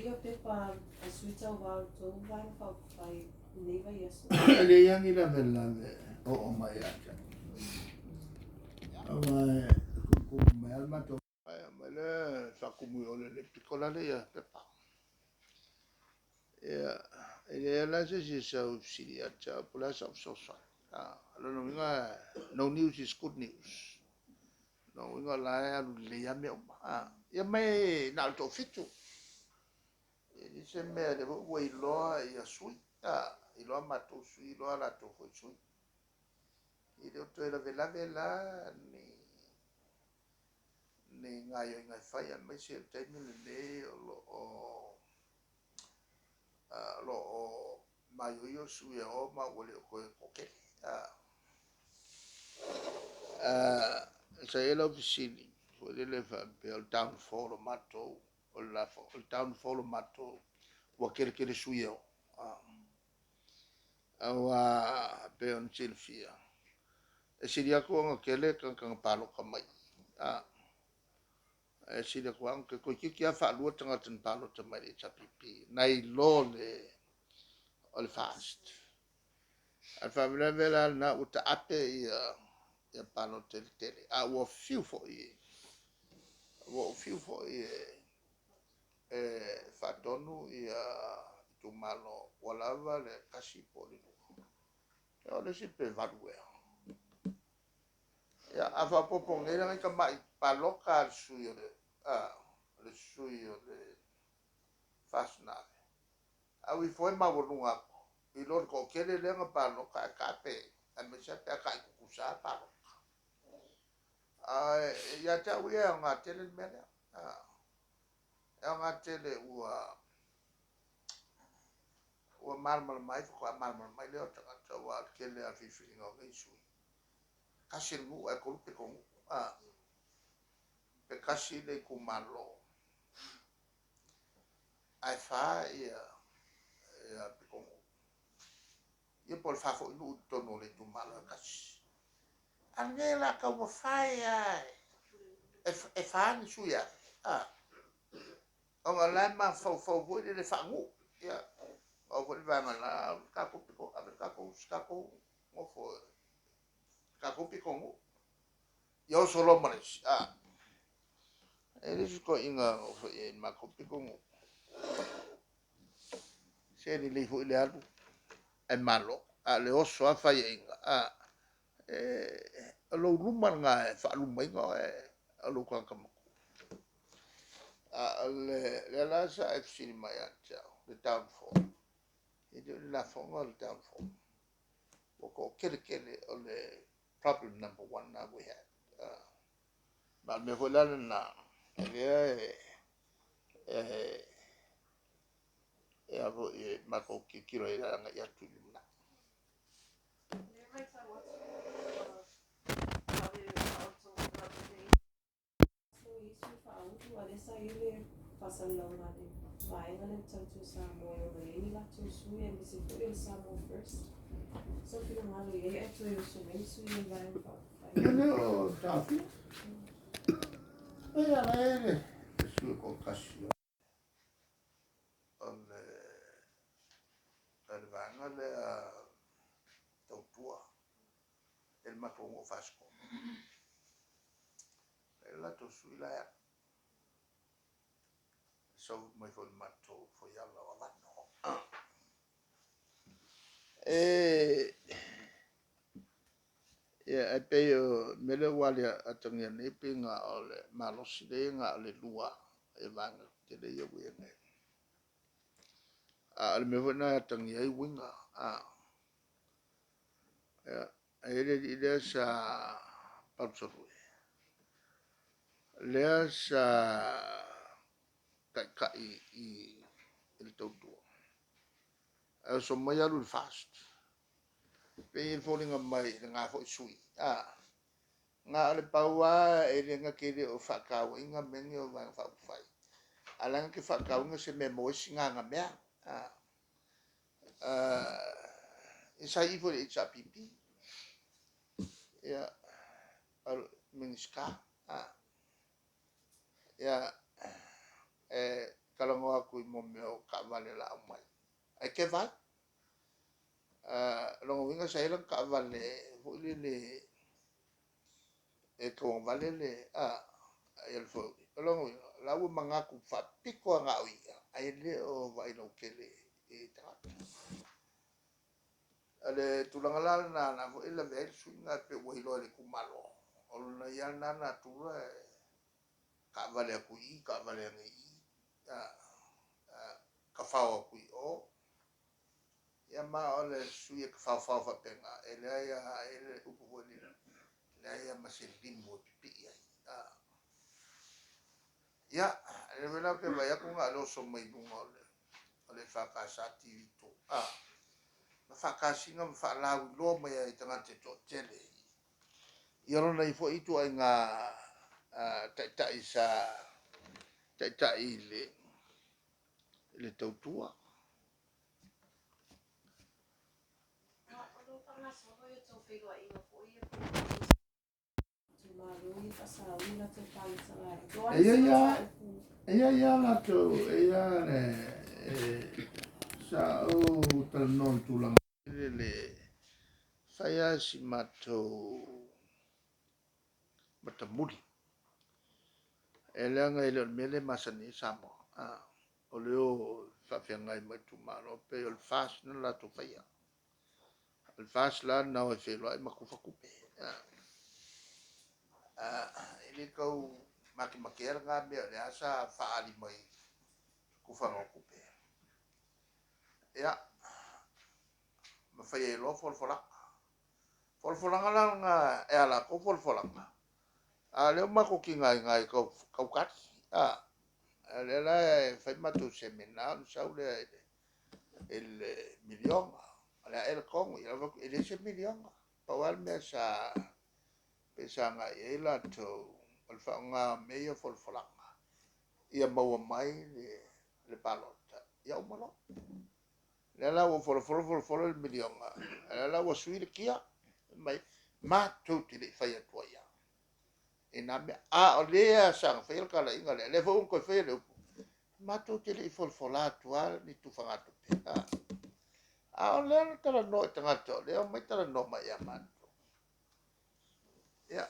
Ia pepa a Sui Tauva o le tou Vaega Faaupufai i lenei vaiaso. E leai lava ni lavelave o oo mai ia te au. Aua e tumu mai lava le matou. Ae aumai le faatumu i o le pito la lea ia pepa. Ia, e leai la se isi e sau e fesili ia te au po o le a sau fesoasoani. O lona uiga, no news is good news. O lona uiga o la e alu lelei lava mea uma. Ia ma e na o le toafitu. E leai se mea, o lea foi ua iloa ia sui, iloa matou sui, iloa latou foi sui. E le o toe lavelave la ni ni gaoioiga e fai, aemaise o le taimi lenei o lo o o lo o maioio sui e o ma ua le o toe toatele. Sa i ai lau fesili foi lele faapea o le downfall o matou, o le downfall o matou ua tele tele sui e o. Aua e pei ona silafia, e sili atu ona tele tagata na palota mai e sili atu lava ona tele, toeitiiti lava faalua tagata na palota mai i le HRPP nai lo o le FAST. A o le faalavelave la lena ua taape ia palota i le tele, a ua fiu foi, ua ou fiu foi e faatonu ia itumalo ua lava le tasi po o le lua. O le isi pe 8 ea. Ia, a faaopoopo nei la nai tamai palota a le sui o le, le sui o le FAST na ave, a ua ifo ai maualuga atu i lo le toatele lea na palota ae taape, aemaise lava pe a tai tutusa lava palota. Ae ia te au ia e aoga tele le mea lea. E aoga tele ua malamalama ai, faatoa malamalama ai lea o tagata, aua o le tele lava o filifiliga o nei sui, tasi le nuu ae tolu pitonuu, pe tasi le itumalo ae fa ia pitonuu. Ia po o le fa foi nuu i totonu o le itumalo e tasi. A o lenei o le a taumafai lava e fa ni sui e ave, ona o la e mafaufau foi lele faanuu. Ia, oo foi le vaega la, tatou pito, ave tatou si tatou nofo, tatou pitonuu. Ia oso loa ma le isi. E i ai le isi toeaina na nofo i le matou pitonuu, se lelei foi le alu ae malo, a o le oso lava faiaina, o lou luma lena e faalumaina oe o lou tagata matua. A o lea la sa e fesili mai ia te au, le downfall, e le o le lafoga o le downfall. Ua toatele tele o le problem number one now we have. Ma o le mea foi la lena, lea e a foi e matou tilotilo ai agai atu i le lumanai. Lea matau atu ua i sui faaulu, a o lea sa i ai le faasalalauga a le vaega lea o le Tautua Samoa e ono i ai ni latou sui aemaise foi o le Samoa First. Sou finagalo i ai ae toe oso mai ni sui o le Vaega Faaupufai. E le o taofia. E ala e le sui toatasi o le vaega lea Tautua e le matou nuu o Fasitoouta. E le latou sui la e alu. Sau mai foi i le matou fuaiala o Avano. Ia, e pei o le mea lea ua atagia nei, pei na o le malosi lea na o le lua e vaega tetele ia ua i ai nei. A o le mea foi lena e atagia ai uiga. Ia, e i ai le alii lea sa Palusalue, lea sa taitai i le Tautua, ae oso mai alu i le FAST. Pei e foliga mai i lena foi sui usufono, na o le pau lava, e le na te le o faatauaina mea nei o Vaega Faaupufai, ae o la e na te faatauaina se mea e maua ai sina ana mea. Sa i i foi i le HRPP, ia, o le Minisita. Ia, e talanoa atu i mea o taavale o le a aumai, ae keva ai. O lona uiga sa i ai lana taavale foi lele e tauagavale le ia le Foeuli. O lona uiga, o la ua manatu faapito lava na o ia, ae le o vaai lautele i tagata. O le tulaga la lena na foi e lavea ai le suiga e pei ua iloa e le itumalo. O lona ia lena natura e taavale atu i i, taavale ane i i, tafao atu i o. Ia ma o le sui e tafaofao faapena, e leai lava, e i ai le upu foi lele, e leai lava ma se limu e pipii ai. Ia, le mea la ou te vaai atu na o le oso mai luga o le EFKS TV2, ma faatasina ma faalauiloa mai ai i tagata e toatele. Ia lona ia foi ituaiga taitai sa taitai i le tautua. O lo o faagasolo ia tou feiloaiga foi ia po itumalo ia faasaui latou palota laiti. O a E nisi ia ia, mataupu? e ia ia latou, e ia le, sa ou talanoa i le tulaga lele, fai lava si matou matamuli. E leaga e le o le mea lea e masani ai Samoa. O le o faafeagai ma itumalo, pei o le FAST na latou faia. O le FAST la na o e feiloai ma tufa tupe. E le tau makemakeina lena mea o lea sa faaali mai tufaga o tupe. Ia, ma fai ai loa folafolaga. Folafolaga la lena e a latou folafolaga, a o lea ua matou tigaina i tau tali. A o lea la e fai matou semina ona sau lea i le miliona. O le a ea le tonu? Ia e leai se miliona. Pau lava le mea sa pei sa agai i ai latou, o le faaaoga o mea ia o folafolaga, ia maua mai le palota, ia uma loa. O lea la ua folafola folafola le miliona, a o lea la ua sui le kia, fai mai, matou te le i fai atua ia i na mea. A o lea sa na faia le talaiga lea, lea foi ua toe faia le upu, matou te le i folafola atua ni tufagatupe. A o lea na talanoa i tagata, o lea omai talanoa mai ia matou. Ia,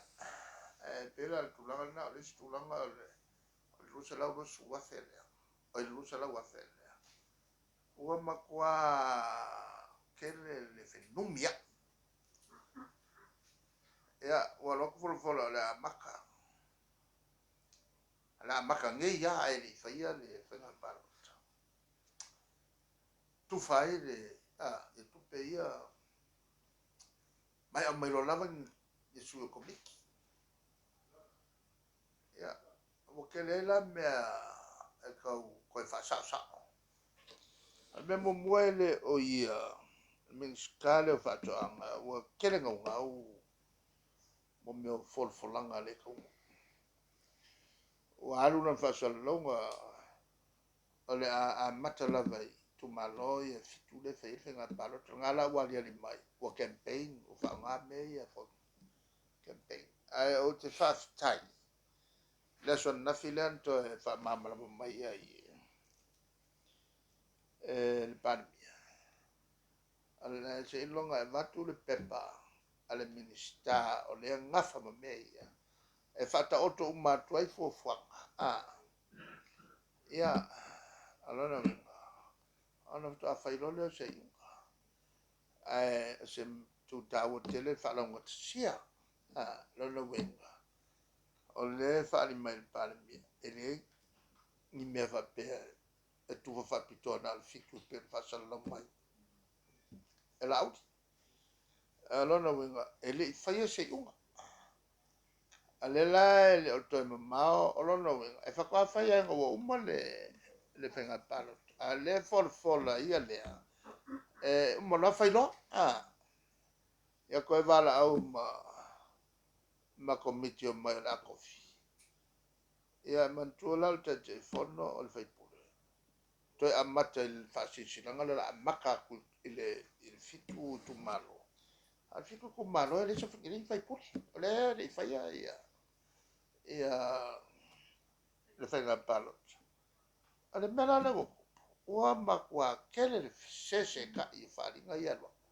e pei la o le tulaga lena, o le isi tulaga o le 220,000 lea, o le 200,000 lea, ua matua tele le fenumiai. Ia, ua alu atu folafola o le a amata. O le a amata nei lava ae le i faia le faiga palota. Tufa ai le tupe ia, ma e aumai loa lava ni sui o komiti. Ia, ua tele ai la mea e tau toe faasaosao. O le mea muamua e le o ia Minisita lea o Faatoaga, ua tele naunau mo mea o folafolaga a le taunuu. Ua alu lana faasalalauga o le a amata lava i itumalo ia 7 lea e fai ai le faiga palota. O lena la ua aliali mai, ua campaign, ua faaaoga mea ia campaign. Ae ou te faafetai, le aso ananafi lea na toe faamalamalama mai ai e le Palemia. O le seiloga e avatu le pepa a le Minisita o lea gafa ma mea ia, e faataoto uma atu ai fuafuaga. Ia, o lona uiga, ona faatoa fai loa lea o se iuga. Ae o se itu taua tele le faalaugatasia. Lona uiga, o lea e faaali mai e le Palemia, e leai ni mea faapea e tufa faapitoa na o le 7 e pei ona faasalalau mai e Laauli. O lona uiga, e le i faia se iuga. A lea la e le o toe mamao, o lona uiga, e faatoa fai lava ina ua uma le faiga palota. A o lea e folafola ia lea, e uma loa fai loa. Ia toe valaau ma komiti o mai o le a tofi. Ia manatua la o le Taitaifono o le faipule. Toe amata i le faasilasilaga lea o le a amata atu i le 7 itumalo. A o le 7 itumalo e leai ni faipule. O lea e le i faia ia le faiga palota. O le mea la lea ua tupu, ua matua tele le feseseeta'i o faaaliga ia e alu atu.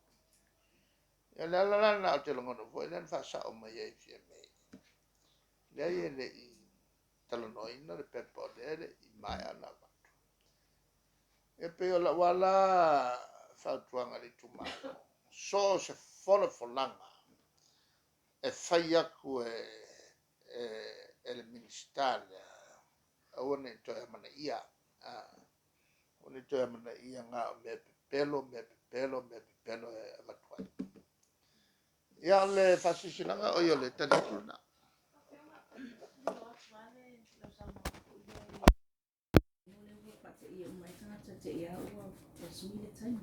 Ia o le ala la lena ou te lagona foi lea na faasao mai ai Fiame, leai e le i talanoaina le pepa o lea e le i maea ona avatu. E pei o lau lava la fautuaga i le itumalo, so o se folafolaga e fai atu e e le Minisita lea, aua ne i toe amanaia, aua ne i toe amanaia na o mea pepelo, mea pepelo, mea pepelo e avatu ai. Ia, o le faasilasilaga, oi o le tali atu lena. O lea ua faateia uma ai tagata te i lava ua sui le taimi.